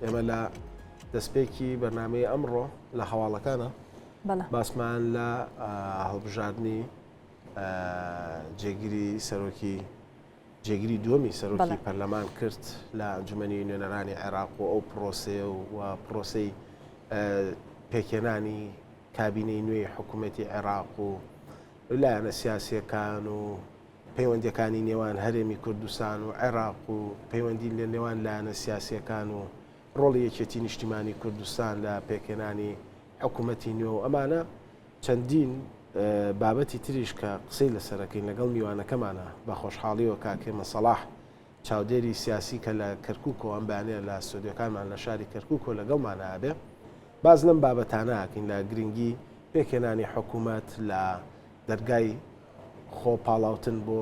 ئێمە لە دەستپێکی بەرنامەی ئەمڕۆ لە هەواڵەکانە باسمان لە هەڵبژاردنی جێگیری سەرۆکی جێگری دووەمی سەرۆکی پەرلەمان کرد لە ئەنجومەنی نوێنەرانی عێراق و ئەو پرۆسەیە و پرۆسەی پێکهێنانی کابینەی نوێی حکوومەتی عێراق و لایەنە سیاسیەکان و پەیوەندیەکانی نێوان هەرێمی کوردستان و عێراق و پەیوەندی لە نێوان لایەنە سیاسیەکان و ڕۆڵی یەکێتی نیشتیمانی کوردستان لە پێکهێنانی حکوومەتی نوێ و ئەمانە چەندین بابەتی تریش کە قسەی لەسەرەکەین لەگەڵ میوانەکەمانە بە خۆشحاڵیەوە کاک هێمن سەڵاح چاودێری سیاسی کە لە کەرکوکەوە ئەم بەیانە لە ستۆدیۆکانمان لە شاری کەرکوکەوە لەگەڵمانە ئەبێ باس لەم بابەتانە ئەکەین لە گرنگی پێکهێنانی حکوومەت لە دەرگای خۆ پاڵاوتن بۆ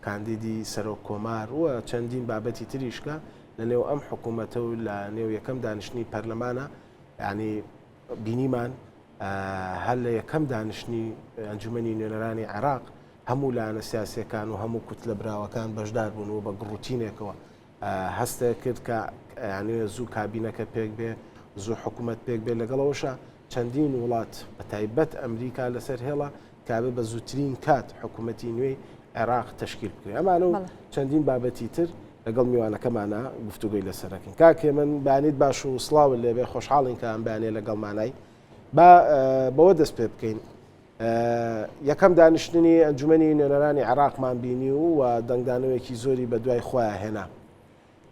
کاندیدی سەرۆک کۆمار و چەندین بابەتی تریش کە لە نێو ئەم حکوومەتە و لە نێو یەکەم دانیشتنی پەرلەمانە یعنی بینیمان هەر لە یەکەم دانیشتنی ئەنجومەنی نوێنەرانی عێراق هەموو لایەنە سیاسیەکان و هەموو کوتلە براوەکان بەشدار بوون و بە گڕوتینێکەوە هەستە کرد کە یانێ زوو کابینەکە پێک بێ زوو حکوومەت پێک بێ لەگەڵەوەشە چەندین وڵات بە تایبەت ئەمریکا لەسەر هێڵە کابێ بە زووترین کات حکوومەتی نوێی عێراق تشکیل بکرێت ئەمانە و چەندین بابەتی تر لەگەڵ میوانەکەمانە گفتوگۆی لەسەرەکەین کاک هێمن بەیانیت باش و سڵاوت لێبێ خۆشحاڵین کە ئەم بەیانیە لەگەڵمانای با بەوە دەست پێ بکەین یەکەم دانیشتنی ئەنجومەنی نوێنەرانی عێراقمان بینی و دەنگدانەوەیەکی زۆری بە دوای خۆیان هێنا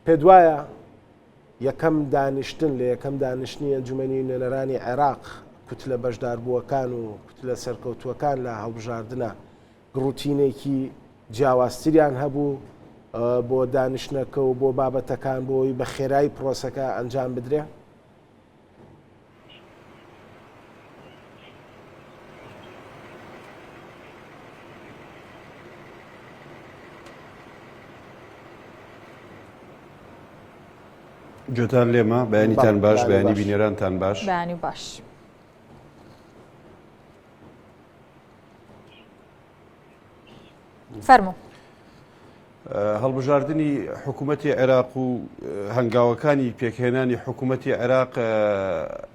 پێت وایە یەکەم دانیشتن لە یەکەم دانیشتنی ئەنجومەنی نوێنەرانی عێراق کوتلە بەشداربووەکان و کوتلە سەرکەوتووەکان لە هەڵبژاردنە گڕوتینێکی جیاوازتریان هەبوو بۆ دانیشتنەکە و بۆ بابەتەکان بۆی بە خێرایی پرۆسەکە ئەنجام بدرێ؟ گوێتان لێمە بەیانیتان باش بەیانی بینەرانتان باش بەیانی باش. فەرموو. هەڵبژاردنی حکوومەتی عێراق و هەنگاوەکانی پێکهێنانی حکوومەتی عێراق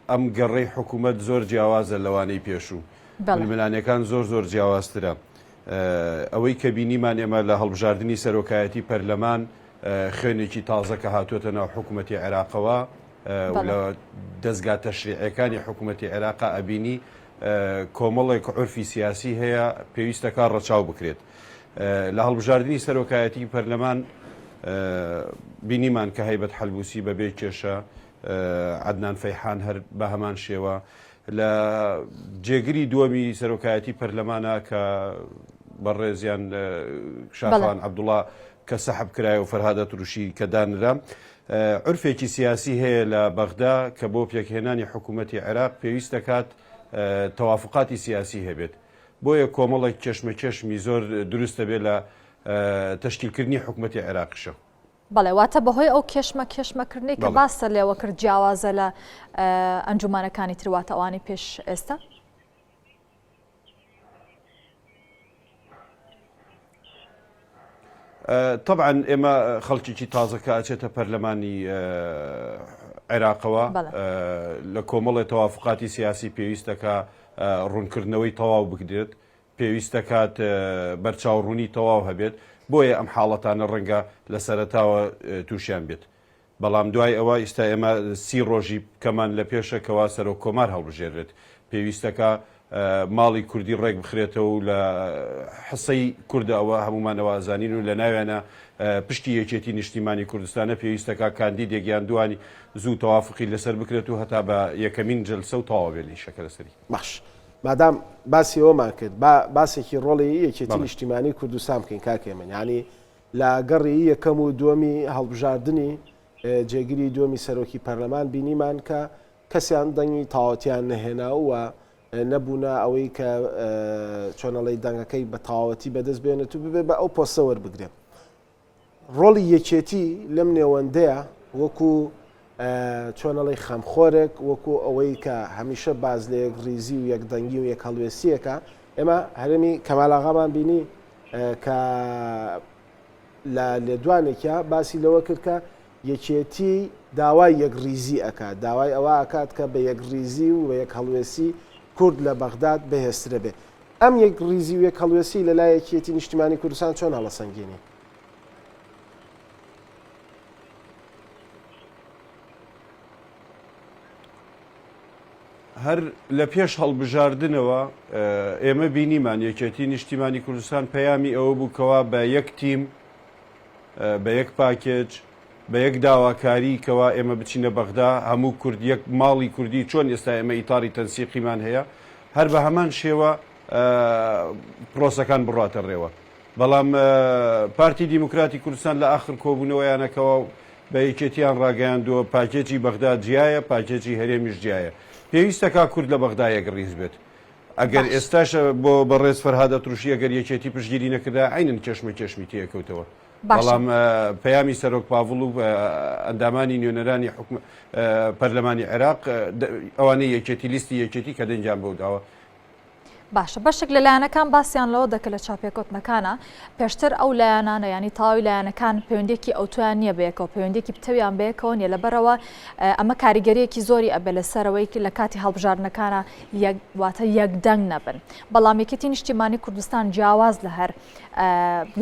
ئەم گەڕەی حکوومەت زۆر جیاوازە لەوانەی پێشوو ململانێکان زۆر زۆر جیاوازترە ئەوەی کە بینیمان ئێمە لە هەڵبژاردنی سەرۆکایەتی پەرلەمان خوێنێکی تازە کە هاتووەتە ناو حکوومەتی عێراقەوە لە دەستگا تەشریعەکانی حکوومەتی عێراقا ئەبینی کۆمەڵێک عورفی سیاسی هەیە پێویستەکە ڕەچاو بکرێت. لە هەڵبژاردنی سەرۆکایەتی پەرلەمان بینیمان کە هەیبەت حەلبوسی بەبێ کێشە عەدنان فەیحان هەر بە هەمان شێوە لە جێگری دووەمی سەرۆکایەتی پەرلەمانە کە بەڕێزیان شاخان عەبدوڵا کە سەحب کرایە و فەرهادە تروشی کە دانرا عورفێکی سیاسی هەیە لە بەغدا کە بۆ پێکهێنانی حکوومەتی عێراق پێویست دەکات تەوافقاتی سیاسی هەبێت. بۆیە کۆمەڵێک کێشمەکێشمی زۆر دروست دەبێت لە تەشکیلکردنی حکوومەتی عێراقیشە. بەڵێ واتە بەهۆی ئەو کێشمە کێشمەکردنەی کە باستە لێوە کرد جیاوازە لە ئەنجومەنەکانی تر واتە ئەوانەی پێش ئێستا؟ تەبعەن ئێمە خەڵکێکی تازە کە ئەچێتە پەرلەمانی عێراقەوە لە کۆمەڵێ تەوافقاتی سیاسی پێویستەکە ڕوونکردنەوەی تەواو بکرێت پێویستەکات بەرچاوڕوونی تەواو هەبێت بۆیە ئەم حاڵەتانە ڕەنگە لە سەرەتاوە تووشیان بێت بەڵام دوای ئەوە ئیستا ئێمە سی ڕۆژی کەمان لە پێشە کەوا سەرۆک کۆمار هەڵبژێررێت. پێویستەکا ماڵی کوردی ڕێک بخرێتەوە و لە حسەی کوردە ئەوە هەموومان ئەوە ئەزانین و لە ناویانە پشکی یەکێتی نیشتیمانی کوردستانە پێویستەکا کاندیدێک یان دووانی زوو تەوافقی لەسەر بکرێت و هەتا بە یەکەمین جەلسە و تەواو بێت ئیشەکە لەسەری. باش مادام باسی ئەوەمان کرد با باسێکی ڕۆڵی یەکێتی نیشتیمانی کوردستان بکەین کاک هێمن یانی لە گەڕی یەکەم و دووەمی هەڵبژاردنی جێگری دووەمی سەرۆکی پەرلەمان بینیمان کە کەسیان دەنگی تەواوەتیان نەهێنا و نەبوونە ئەوەی کە چۆنەڵی دەنگەکەی بە تەواوەتی بەدەست بێنێت و ببێ بە ئەو پۆستە وەربگرێت. ڕۆڵی یەکێتی لەم نێوەندەیە وەکو چۆنەڵی خەمخۆرێک وەکو ئەوەی کە هەمیشە باز لە یەک ڕیزی و یەک دەنگی و یەک هەڵوێستیەکە ئێمە هەرێمی کەمالاغامان بینی کە لە لێدوانێکیا باسی لەوە کرد کە یەکێتی داوای یەکڕیزی ئەکات، داوای ئەوە ئەکات کە بە یەکڕیزی و بە یەکهەڵوێستی کورد لە بەغداد بەهێزترە بێ. ئەم یەکڕیزی و یەکهەڵوێستی لە لای یەکیەتی نیشتیمانی کوردستان چۆن هەڵەسەنگێنی؟ هەر لە پێش هەڵبژاردنەوە ئێمە بینیمان یەکێتی نیشتیمانی کوردستان پەیامی ئەوە بوو کەوا بە یەک تیم بە یەک پاکێج بە یەک داواکاری کەوا ئێمە بچینە بەغدا هەموو کورد یەک ماڵی کوردی چۆن ئێستا ئێمە ئیتاری تەنسیقیمان هەیە هەر بە هەمان شێوە پرۆسەکان بڕاتە ڕێوە بەڵام پارتی دیموکراتی کوردستان لە ئاخر کۆبوونەوەیانەکەوە بە یەکێتیان ڕاگەیاندووە پاکێجی بەغدا جیایە پاکێجی هەرێمیش جیایە پێویستەکا کورد لە بەغدا یەک ڕیز بێت ئەگەر باش. ئێستاش بۆ بەڕێز فەرهاد ئەتروشی ئەگەر یەکێتی پشتگیری نەکردا عەینەن کێشمە کێشمی تێکەوتەوە باشە. بەڵام پەیامی سەرۆک پاڤڵ و ئەندامانی نوێنەرانی حکوم پەرلەمانی عێراق ئەوانەی یەکێتی لیستی یەکێتی کە دەنگیان بەو داوە باشە بەشێک لە لایەنەکان باسیان لەوە دەکرد لە چاپێکەوتنەکانە پێشتر ئەو لایەنانە ینی تەواوی لایەنەکان پەیوەندێکی ئەوتۆیان نییە بەیەکەوە پەیوەندێکی پتەویان بەیەکەوە نیە لەبەرەوە ئەمە کاریگەریەکی زۆری ئەبێ لەسەرەوەی لە کاتی هەڵبژاردنەکانە یەک واتە یەک دەنگ نەبن بەڵام یەکێتی نیشتیمانی کوردستان جیاواز لە هەر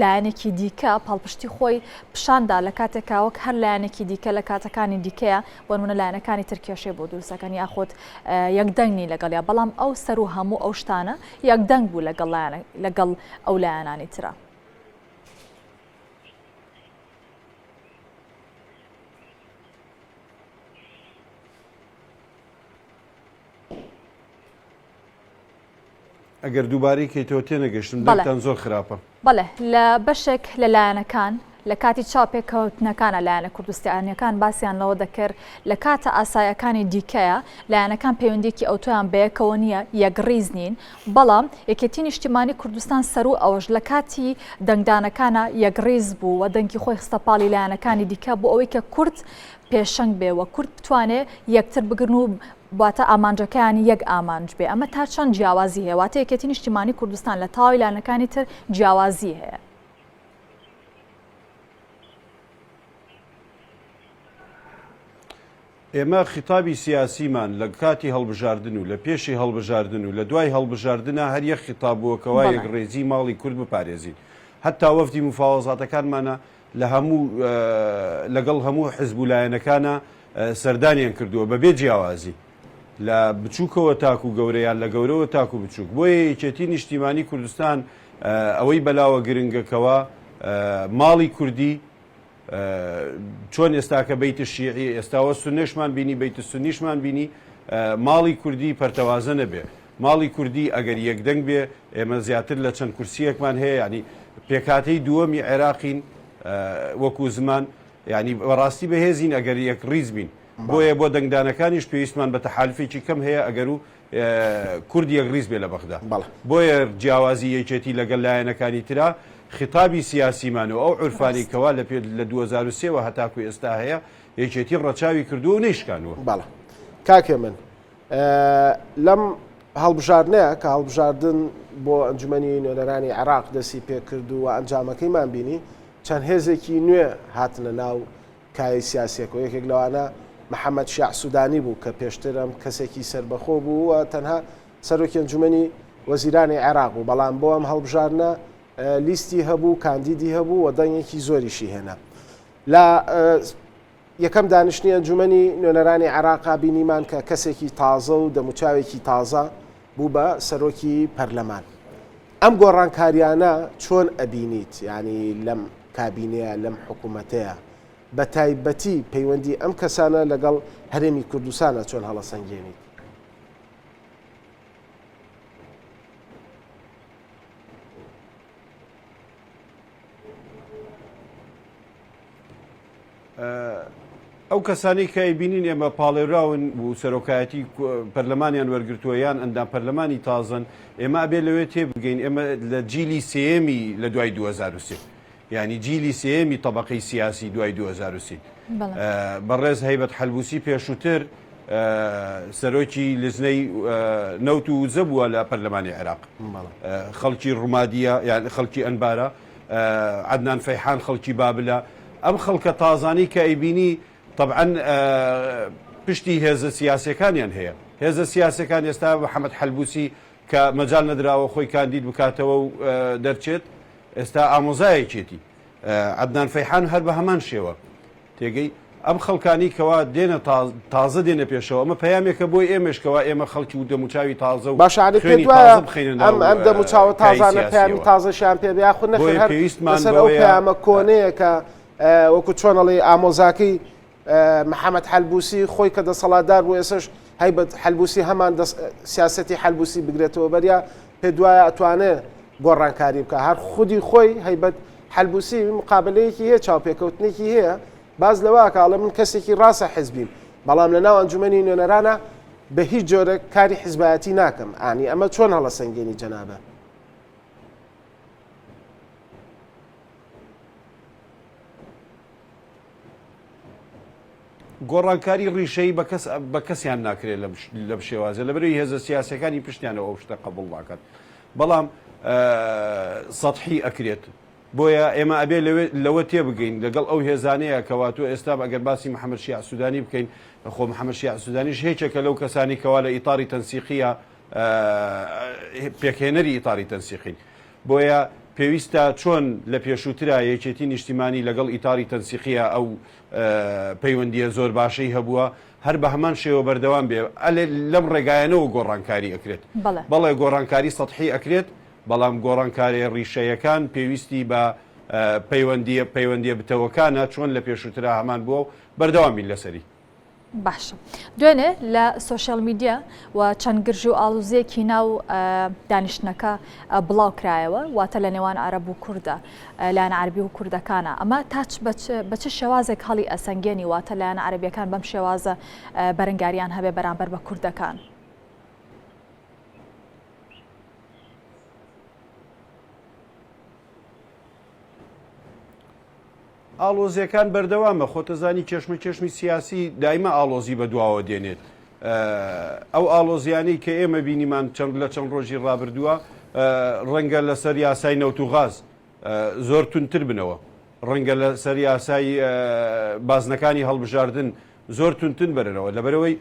لایەنێکی دیکە پاڵپشتی خۆی پیشاندا لە کاتێکا وەک هەر لایەنێکی دیکە لە کاتەکانی دیکەیە بۆ نمونە لایەنەکانی تر کێشەی بۆ دروستەکەن یاخود یەکدەنگ نین لەگەڵیا بەڵام ئەو سەر و هەموو ئەو شتانە یەکدەنگ بوو لەگەڵ لەگەڵ ئەو لایەنانی ترە. ئەگەر دووبارەی کەیتەوە تێنەگەشتم دەنگتان زۆر خراپە. بەڵێ لە بەشێک لە لایەنەکان لە کاتی چاوپێکەوتنەکانە لایەنە کوردستانیەکان باسیان لەوە دەکرد لە کاتە ئاسایەکانی دیکەیە لایەنەکان پەیوەندیەکی ئەوتۆیان بەیەکەوە نییە یەکڕیز نین بەڵام یەکێتی نیشتیمانی کوردستان سەروو ئەوەش لە کاتی دەنگدانەکانە یەکڕیز بوو و دەنگی خۆی خستە پاڵی لایەنەکانی دیکە بۆ ئەوەی کە کورد پێشەنگ بێ و کورد بتوانێ یەکتر بگرن و واتە ئامانجەکەیان یەک ئامانج بێ ئەمە تا چەند جیاوازی هەیە واتە یەکێتی نیشتیمانی کوردستان لە تەواوی لایەنەکانی تر جیاوازی هەیە. ئێمە خیتابی سیاسیمان لە کاتی هەڵبژاردن و لە پێشی هەڵبژاردن و لە دوای هەڵبژاردنا هەر یەک خیتاب بووە کەوا یەکڕێزی ماڵی کورد بپارێزین هەتا وەفدی موفاوەزاتەکانمانە لە هەموو لەگەڵ هەموو حزب و لایەنەکانا سەردانیان کردووە بەبێ جیاوازی لە بچووکەوە تاکو گەورە یان لە گەورەوە تاکو بچووک بۆیە یەکێتی نیشتیمانی کوردستان ئەوەی بەلاوە گرنگە کەوا ماڵی کوردی چۆن ئێستاکە بەیت شیعی ئێستاوە سونەشمان بینی بەیت سونیشمان بینی ماڵی کوردی پەرتەوازە نەبێ ماڵی کوردی ئەگەر یەکدەنگ بێ ئێمە زیاتر لە چەند کورسییەکمان هەیە یانی پێکهاتەی دووەمی عێراقین وەکو زمان یانی بەڕاستی بەهێزین ئەگەر یەکڕیز بین بۆیە بۆ دەنگدانەکانیش پێویستمان بە تەحالفێکی کەم هەیە ئەگەر و کورد یەکڕیز بێ لە بەغدا بۆیە جیاوازی یەکێتی لەگەڵ لایەنەکانی ترا خیتابی سیاسیمان و ئەو عورفانەی کەوا لە پێ لە 2003 وە هەتاکو ئێستا هەیە یەکێتی ڕەچاوی کردووە و نەیشکانوە. بەڵێ کاک هێمن لەم هەڵبژاردنەیە کە هەڵبژاردن بۆ ئەنجومەنی نوێنەرانی عێراق دەستی پێکرد و ئەنجامەکەیمان بینی چەند هێزێکی نوێ هاتنە ناو کایەی سیاسیەکەوە یەکێک لەوانە محەممەد شیاع سوودانی بوو کە پێشتر ئەم کەسێکی سەربەخۆ بوو و تەنها سەرۆکی ئەنجومەنی وەزیرانی عێراق بوو بەڵام بۆ ئەم هەڵبژاردنە لیستی هەبوو کاندیدی هەبوو و دەنگێکی زۆریشی هێنا لە یەکەم دانیشتنی ئەنجومەنی نوێنەرانی عێراقا بینیمان کە کەسێکی تازە و دەموچاوێکی تازە بوو بە سەرۆکی پەرلەمان. ئەم گۆڕانکاریانە چۆن ئەبینیت یانی لەم کابینەیە لەم حکوومەتەیە بە تایبەتی پەیوەندی ئەم کەسانە لەگەڵ هەرێمی کوردستانە چۆن هەڵەسەنگێنیت؟ ئەو کەسانەی کە ئەیبینین ئێمە پاڵێوراون و سەرۆکایەتی پەرلەمانیان وەرگرتووە یان ئەندام پەرلەمانی تازەن ئێمە ئەبێ لەوێ تێبگەین ئێمە لە جیلی سێیەمی لە دوای 2003 یعنی جیلی سێیەمی طبقەی سیاسی دوای 2003 بەڕێز هەیبەت حەلبوسی پێشووتر سەرۆکی لجنەی نەوت و وزە بووە لە پەرلەمانی عێراق خەڵکی ڕومادیە یان خەڵکی ئەنبارە عەدنان فەیحان خەڵکی بابلە ئەم خەڵکە تازانەی کە ئەیبینی. تەبعەن پشتی هێزە سیاسیەکانیان هەیە. هێزە سیاسیەکان ئێستا محەمەد حەلبوسی کە مەجال نەدراوە خۆی کاندید بکاتەوە و دەرچێت، ئێستا ئامۆزایەکێتی. عەدنان فەیحان هەر بە هەمان شێوە. تێگەی؟ ئەم خەڵکانەی کەوا دێنە تازە دێنە پێشەوە ئەمە پەیامێکە بۆ ئێمەش کەوا ئێمە خەڵکی و دەموچاوی تازە و باشە عەلی پێت خوێنی وایە تازە بخەینە ئەم ناو ئەم دەموچاوە کای تازانە پەیامی سیاسیەوە. تازەشیان پێ بێ یاخود نەخێر بۆیە هەر پێویستمان لەسەر ئەو بەوەیە پەیامە کۆنەیە کە وەکو چۆن ئەڵێی ئامۆزاکەی محەمەد حەلبوسی خۆی کە دەسەڵاتدار بوو ئێسش هەیبەت حەلبوسی هەمان سیاسەتی حەلبوسی بگرێتەوە بەریا پێت وایە ئەتوانێ گۆڕانکاری بکە هەر خودی خۆی هەیبەت حەلبوسی مقابلەیەکی هەیە چاوپێکەوتنێکی هەیە باز لەوە ئەکا ئەڵێ من کەسێکی ڕاستە حزبیم بەڵام لە ناو ئەنجومەنی نوێنەرانە بە هیچ جۆرێک کاری حزبایەتی ناکەم ئانی ئەمە چۆن هەڵەسەنگێنی جەنابە؟ گۆڕانکاری ڕیشەیی بە کەس بە کەسیان ناکرێت لەم لەم شێوازە لەبەرەوەی هێزە سیاسەکانی پشتیانەوە ئەو شتە قبوڵ ناکات بەڵام سەتحی ئەکرێت بۆیە ئێمە ئەبێ لەوێ لەوە تێبگەین لەگەڵ ئەو هێزانەیە کەوا تۆ ئێستا ئەگەر باسی محەممەد شیاع سوودانی بکەین خۆ محەممەد شیاع سوودانیش یەکێکە لەو کەسانی کەوا لە ئیتاری تەنسیقیە پێکهێنەری ئیتاری تەنسیقین بۆیە پێویستە چۆن لە پێشووترا یەکێتی نیشتیمانی لەگەڵ ئیتاری تەنسیقیە ئەو پەیوەندیە زۆر باشەی هەبووە هەر بە هەمان شێوە بەردەوام بێ لەم ڕێگایانەوە گۆڕانکاری ئەکرێت بەڵێ گۆڕانکاری سەتحی ئەکرێت بەڵام گۆڕانکاریە ڕیشەیەکان پێویستی بە پەیوەندیە پەیوەندیە بتەوەکانە چۆن لە پێشووترا هەمان بووە و بەردەوام بین لەسەری. باشە دوێنێ لە سۆشیال میدیا و چەند گرژی و ئاڵوزیەکی ناو دانیشتنەکە بڵاو کرایەوە واتە لە نێوان عەرەب و کوردە لایەن عەربی و کوردەکانە ئەمە تا بە چ شێوازێک هەڵی ئەسەنگێنی واتە لایەن عەربیەکان بەم شێوازە بەرەنگاریان هەبێ بەرامبەر بە کوردەکان. ئاڵۆزیەکان بەردەوامە، خۆتەزانی کێشمەکێشمی سیاسی دایمە ئاڵۆزی بەدواوە دێنێت. ئەو ئاڵۆزیانەی کە ئێمە بینیمان چەند لە چەند ڕۆژی ڕابردووە ڕەنگە لەسەر یاسای نەوت و غاز زۆر توندتر بنەوە، ڕەنگە لەسەر یاسای بازنەکانی هەڵبژاردن زۆر توندتر بەرنەوە، لەبەرئەوەی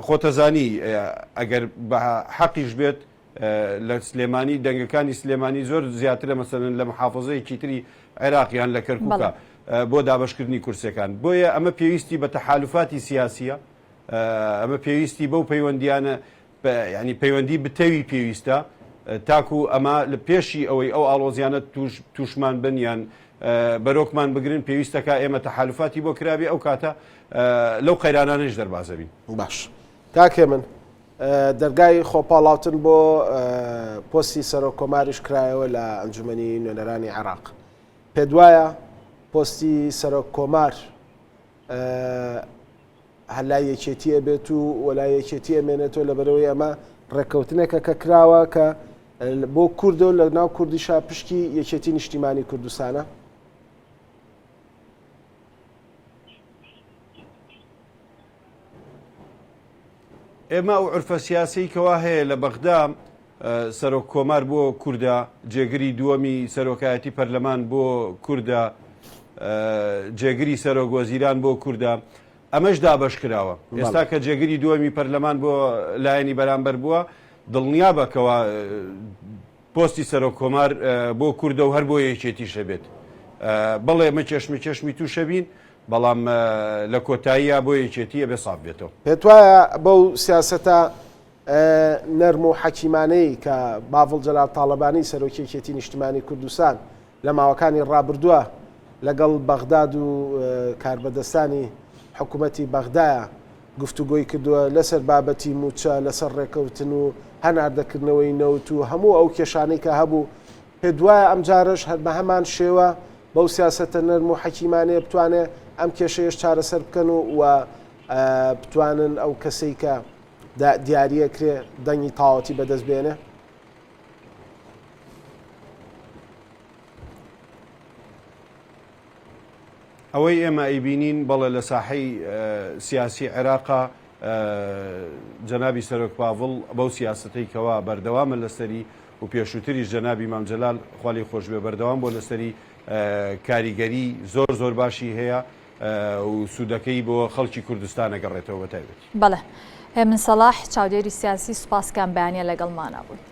خۆتەزانی ئەگەر بە حەقیش بێت لە سلێمانی دەنگەکانی سلێمانی زۆر زیاترە مەسەلەن لە محافەزەیەکی تری عێراق یان لە کەرکووکە بۆ دابەشکردنی کورسیەکان بۆیە ئەمە پێویستی بە تەحالفاتی سیاسیە ئەمە پێویستی بەو پەیوەندیانە ینی پەیوەندی بتەوی پێویستە تاکو ئەمە لە پێشی ئەوەی ئەو ئاڵۆزیانە توش توشمان بن یان بەرۆکمان بگرن پێویستەکە ئێمە تەحالفاتی بۆ کرابێ ئەو کاتە لەو قەیرانانەش دەربازەبین. باش کاک هێمن دەرگای خۆپاڵاوتن بۆ پۆستی سەرۆک کۆماریش کرایەوە لە ئەنجومەنی نوێنەرانی عێراق. پێتوایە پۆستی سەرۆک کۆمار هەر لای یەکێتی ئەبێت و وەلای یەکێتی ئەمێنێتەوە لەبەرەوەی ئەمە ڕێککەوتنێکە کە کراوە کە بۆ کوردە و لە ناو کوردیشا پشکی یەکێتی نیشتیمانی کوردستانە؟ ئێمە ئەو عورفە سیاسیەی کەوا هەیە لە بەغدا سەرۆک کۆمار بۆ کوردە، جێگری دووەمی سەرۆکایەتی پەرلەمان بۆ کوردە، جێگری سەرۆک وەزیران بۆ کوردە، ئەمەش دابەش کراوە. ئێستا کە جێگری دووەمی پەرلەمان بۆ لایەنی بەرامبەر بووە، دڵنیابە کەوا پۆستی سەرۆک کۆمار بۆ کوردە و هەر بۆ یەکێتیش ئەبێت. بەڵێ ئێمە کێشمەکێشمی تووشەبین، بەڵام لە کۆتاییا بۆ یەکێتی ئەبێ ساف بێتەوە. پێتوایە بەو سیاسەتە نەرم و حەکیمانەی کە باڤڵ جەلال تاڵەبانی سەرۆکی یەکێتی نیشتمانی کوردستان لە ماوەکانی ڕابردووە لەگەڵ بەغداد و کاربەدەستانی حکوومەتی بەغدایە گفتوگۆی کردووە لەسەر بابەتی مووچە، لەسەر ڕێکەوتن و هەناردەکردنەوەی نەوت و هەموو ئەو کێشانەی کە هەبوو، پێتوایە ئەمجارەش هەر بەهەمان شێوە بەو سیاسەتە نەرم و حەکیمانەیە بتوانێ ئەم کێشەیەش چارەسەر بکەن و و بتوانن ئەو کەسەی کە دیاریەکرێ دەنگی تاوەتی بەدەست بێنێ؟ ئەوەی ئێمە ئەیبینین بەڵێ لە ساحەی سیاسی عێراقا جەنابی سەرۆک پاڤڵ بەو سیاسەتەی کەوا بەردەوامە لەسەری و پێشووتریش جەنابی مام جەلال خوا لێی خۆش بێ بەردەوام بووە لەسەری کاریگەری زۆر زۆر باشی هەیە. و سوودەکەی بۆ خەڵکی کوردستان ئەگەڕێتەوە بە تایبەتی. بەڵێ. هێمن سەڵاح، چاودێری سیاسی، سوپاس کە ئەم بەیانییە لەگەڵمانا بوویت.